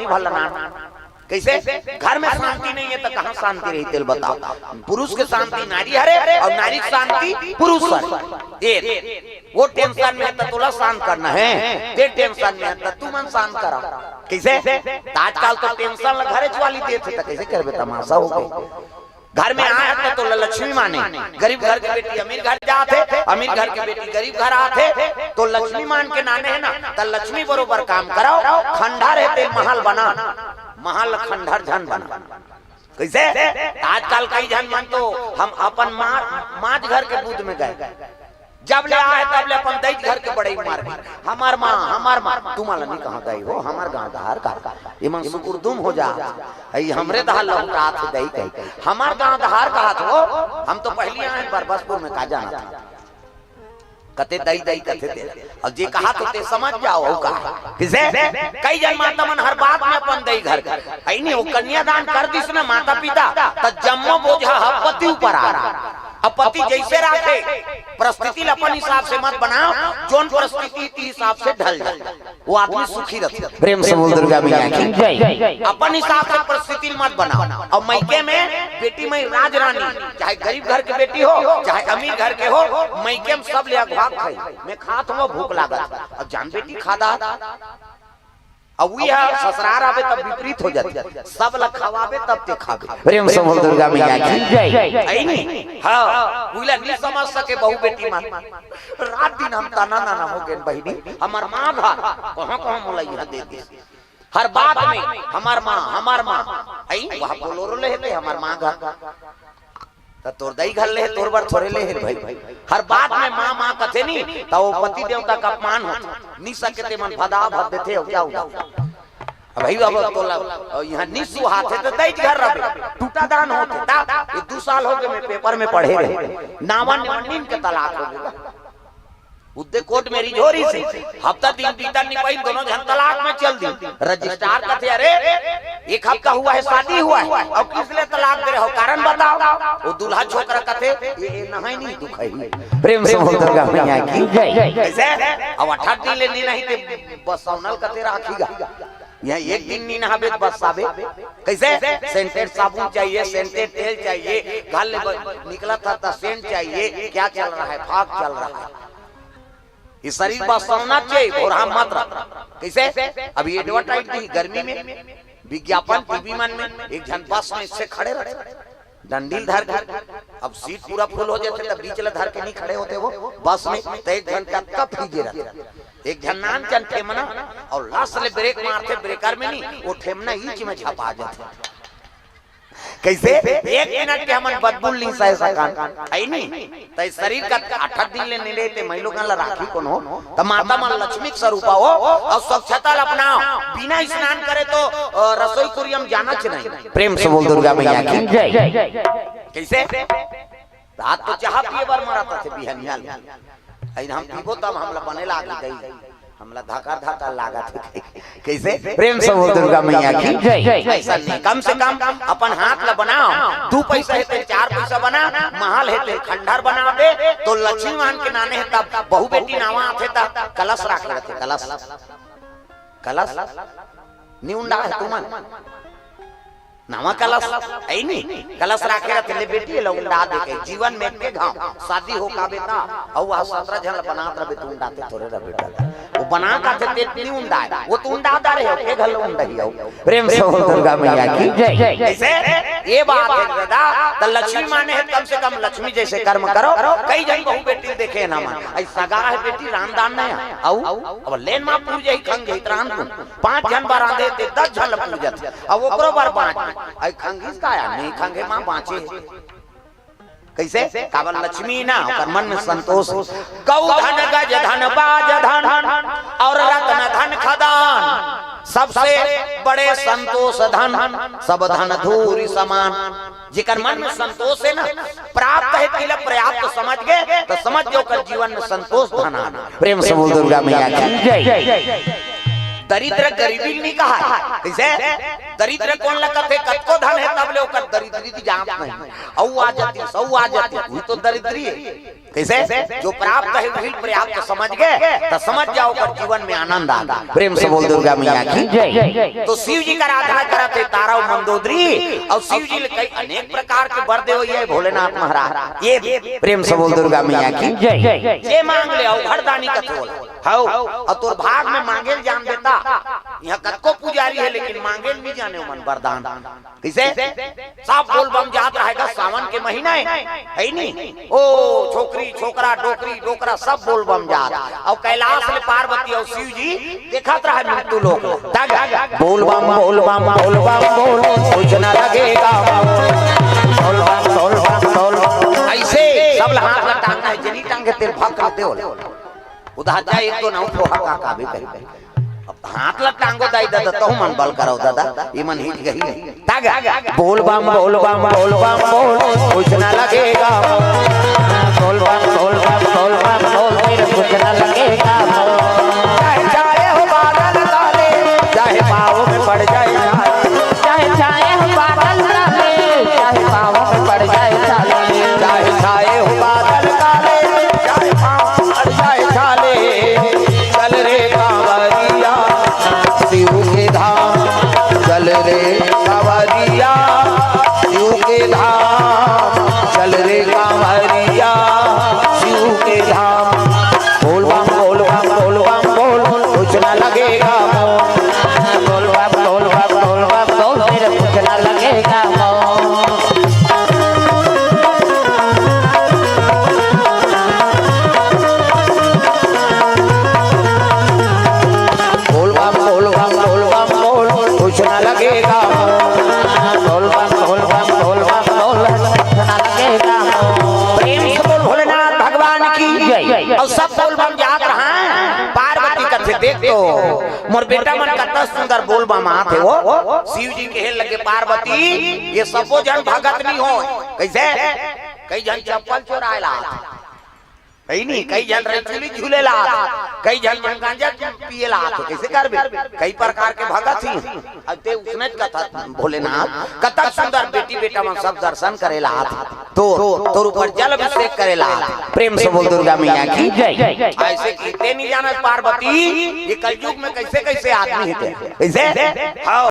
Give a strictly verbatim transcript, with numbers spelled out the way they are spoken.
भर ल नान। कइसे? घर में शांति नहीं है त कहाँ शांति रही, तेल बताओ। पुरुष के शांति नारी हरे अउ नारी के शांति पुरुष हरे। ए, वो टेंशन में है त तोला शांत करना है, ते टेंशन में है त तुमन शांत करा। कइसे? त आजकल तो टेंशन ल घरेच वाली देथे, त कइसे करबे? तमाशा हो गई। घर में आए त तोला लक्ष्मी माने। गरीब घर के बेटी अमीर घर जात हे, अमीर घर के बेटी गरीब घर आत हे, त लक्ष्मी मान के नाने हे ना, त लक्ष्मी बरोबर काम कराओ। खंडहर हे ते महल बना, महल खंडहर झन बना। कइसे? आजकल कई झन मन तो हम अपन माँ, माँ घर के बूथ में गए, जब ले आए तब ले अपन दई घर के बड़ई मार के, "हमर माँ, हमर माँ।" तुमन ला नहीं कहा दई हो, हमर गाँव डहर का, एमन सुकुरदुम हो जा, "अई हमरे डहर लहुटात हे दई कही, हमर गाँव डहर कहत हो।" हम तो पहली आए बरबसपुर में, का जाना था, कते दई दई कथे ते। अउ जे कहा तो ते समझ जाओ, हो का? कइसे? कई झन माता मन हर बात में अपन दई घर के, अई नहीं, वो कन्यादान कर दिस ना माता पिता, त जम्मो बोझा ह पति ऊपर आ। अब पति जइसे राखे, परिस्थिति ल अपन हिसाब से मत बनाओ, जोन परिस्थिति के हिसाब से ढल जा, वो आदमी सुखी रथे। प्रेम से बोल दुर्गा मैया की जय। अपन हिसाब से परिस्थिति ल मत बनाओ। अउ मइके में बेटी मई राजरानी, चाहे गरीब घर के बेटी हो, चाहे अमीर घर के हो, मइके में सब ले अघवा खाई। मैं खात हूँ, भूख लागत। अब जान बेटी खा दा। अब उही ह ससुरार आबे तब विपरीत हो जाथे, सब ल खवाबे तब ते खाबे। प्रेम से बोल दुर्गा मैया की जय। अई नहीं? हाँ, उही ला नहीं समझ सके बहू बेटी मन। रात दिन हम ताना नाना हो गए बहिनी, हमर माँ घर कहाँ कहाँ मोला यहाँ दे दे। हर बात में हमर माँ, हमर माँ। अई वह बोलोरो ले हे ते हमर माँ घर। त तोर दई घर ले हे, तोर बर थोरे ले हे भाई। हर बात में माँ, माँ कथे नी, त वो पति देवता का अपमान होथे। नी सके ते मन भदा भद देथे, हो क्या होता? अब भाई, अब तोला, अ, यहाँ नी सुहाथे त दई घर रहे, टूटा दान होथे। ता ये दू साल हो गए, मैं पेपर में पढ़े रहे, नावा नीन के तलाक हो गया। उद्दे कोर्ट में रिझोरी से हफ्ता दिन बीतन नहीं पाई, दोनों झन तलाक में चल दी। रजिस्ट्रार कथे, "अरे, एक हफ्ता हुआ है, शादी हुआ है, अब किस लिए तलाक दे रहे हो, कारण बताओ।" वो दूल्हा छोकरा कथे, "ये, ये नहाई नहीं दुख है।" प्रेम से बोल दुर्गा मैया की जय। कैसे? अब अठारह दिन ले नहीं, नहीं ते बसौनल कथे राखी गा। यहाँ एक दिन नहीं नहाबे त बस आबे। कैसे? सेंटेड साबुन चाहिए, सेंटेड तेल चाहिए, घर ले ब-, निकला था त सेंट चाहिए। क्या चल रहा है? फाग चल रहा है। ये शरीर बस सौना चाहिए, भोरहा मत रख। कैसे? अभी एडवर्टाइज दी गर्मी में, विज्ञापन टीवी मन में, एक झन बस में इससे खड़े रहे, डंडील धर के। अब सीट पूरा फुल हो जाथे, तब बीच ले धर के नहीं खड़े होते वो बस में, तो एक झन का कप ही गिरा। एक झन नान चन ठेमना, और लास्ट ले ब्रेक मारथे, ब्रेकर में नहीं, वो ठेमना ईच में झपा जाथे। कैसे? एक मिनट के हमन बदबू नी सह सकन, है नी? तै शरीर का अठत दिन ले नहीं लेते, मैं लोगन ला राखी कोनो, त माता मन लक्ष्मी के स्वरूपा हो, और स्वच्छता ला अपनाओ। बिना स्नान करे तो, अ, रसोई कुरिया में जाना च नहीं। प्रेम से बोल दुर्गा मैया की जय। कैसे? रात तो चाह पिए बर मरत थे बिहनिया ले। अइन हम पीबो तब हमला बने लागी दई। हमला धकर धकर लागत हे। कैसे? प्रेम से बोल दुर्गा मैया की जय। ऐसा नहीं, कम से कम अपन हाथ ला बनाओ। दू पैसा हे ते चार पैसा बना, महल हे ते खंडहर बना दे, तो लक्ष्मी मान के नाने हे तब बहू बेटी नावा आथे तब कलश राखे रथे, कलश। कलश? नी उंडा है तुमन? नवा कलश, है नी? कलश राखे रथे, ले बेटी, एला उंडा दे के, जीवन में के घाव, शादी हो का बेटा, अउ वह सतरा झन बनात रहे, तू उंडाते थोरे रह बेटा। वो बना का थे, ते नी उंडा है, वो तू उंडा दा रहे हो, के घर उंडा ही हो। प्रेम से बोल दुर्गा मैया की जय। कैसे? ये बात है दादा, त लक्ष्मी माने है, कम से कम लक्ष्मी जैसे कर्म करो। कई झन बहू बेटी देखे ना मन, ऐसा सगा है बेटी, रामदान नहीं है, अउ अब लेन मा पूजे ही खंग ही त्रान दूं। पांच झन बर रांधे ते दस झन ल पूजत, अउ ओकरो बर बांच। अई खंगिस का आया, नहीं खंगे मां बांचे। कैसे? काबर लक्ष्मी ना, ओकर मन में संतोष। गौ धन गज धन बाज धन और रत्न धन खदान, सबसे बड़े संतोष धन, सब धन धूरि समान। जेकर मन में संतोष है ना, प्राप्त है तिलक पर्याप्त समझ गए, तो समझ गए ओकर जीवन में संतोष धन आना। प्रेम से बोल दुर्गा मैया की जय। दरिद्र गरीबी नहीं कहा है। कैसे? दरिद्र कोन लगत है? कतको धन है, तब ले ओकर दरिद्री की जांच नहीं। अउ आ जाती, सौ आ जाती, वही तो दरिद्री है। कैसे? जो प्राप्त है, वही पर्याप्त समझ गए, तो समझ जाओ, ओकर जीवन में आनंद आ गया। प्रेम से बोल दुर्गा मैया की। जय। तो शिव जी का आराधना करत है तारा अउ मंदोदरी, अउ शिव जी ले कई अनेक प्रकार के बर देवइया है भोलेनाथ महाराज। ये प्रेम से बोल दुर्गा मैया की। जय। जे मांग ले, अउ घरदानी का थोला। हौ, अउ तोर भाग में मांगे ल जान देता। यहाँ कतको पुजारी है, लेकिन मांगे ल नहीं जाने ओमन वरदान। कैसे? सब बोलबम जात रहेगा, सावन के महीना है, है नी? ओ, छोकरी, छोकरा, डोकरी, डोकरा, सब बोलबम जात। अउ कैलाश ले पार्वती अउ शिव जी देखत रहे मृत्यु लोक। तग, बोलबम, बोलबम, बोलबम, बोल, कुछ न लगेगा। बोलबम, बोलबम, बोलबम। ऐसे सब ल हाथ में टांगना है, जिनी टांगे तेरे भक्त दे बोल। उधार जा एक तो नौ फोहा का काबे करी। अब हाथ ला टांगो दाई दादा, तहु मन बल करो दादा, ये मन हिच गही। तागा, बोल बम, बोल बम, बोल बम, बोल, कुछ ना लगेगा। बोल बम, बोल बम, बोल बम, बोल, फिर कुछ ना लगेगा। चाहे छाए हो बादल काले, चाहे पाँव में पड़ जाए छाले। चाहे छाए हो बादल काले, चाहे पाँव में पड़ जाए छाले। चाहे छाए हो बादल काले, चाहे पाँव पड़ जाए छाले। चल रे कांवरिया शिव के धाम, चल रे कांवरिया शिव के धाम, चल रे कांवरिया शिव के धाम। बोल बम, बोल बम, बोल बम, बोल, कुछ ना लगेगा मोल। बोल बम, बोल बम, बोल बम, बोल, फिर कुछ ना लगेगा मोल। बोल बम, बोल बम, बोल बम, बोल, कुछ ना लगेगा मोल। बोल बम, बोल बम, बोल बम, बोल, कुछ ना लगेगा मोल। प्रेम से बोल भोलेनाथ भगवान की जय। अउ सब बोल बम जात रहा है। पार्वती कथे, देख तो मोर बेटा मन कतना सुंदर बोल बम आत हे वो। शिव जी कहे लगे, पार्वती, ये सबो झन भगत नहीं हो। कैसे? कई झन चप्पल चोराए ला आत हे। कई नहीं, कई झन रैचुली झूले ला आत हे, कई झन मन गांजा पिए ला आत हे। कैसे करबे? कई प्रकार के भगत ही। अब ते उसने कथा भोलेनाथ, कतक सुंदर बेटी बेटा मन सब दर्शन करे ला आत हे। तोर, तोर ऊपर जल अभिषेक करे ला आत हे। प्रेम से बोल दुर्गा मैया की जय। ऐसे कहते नहीं जाना पार्वती, ये कलयुग में कैसे कैसे आदमी है। कैसे? हाँ।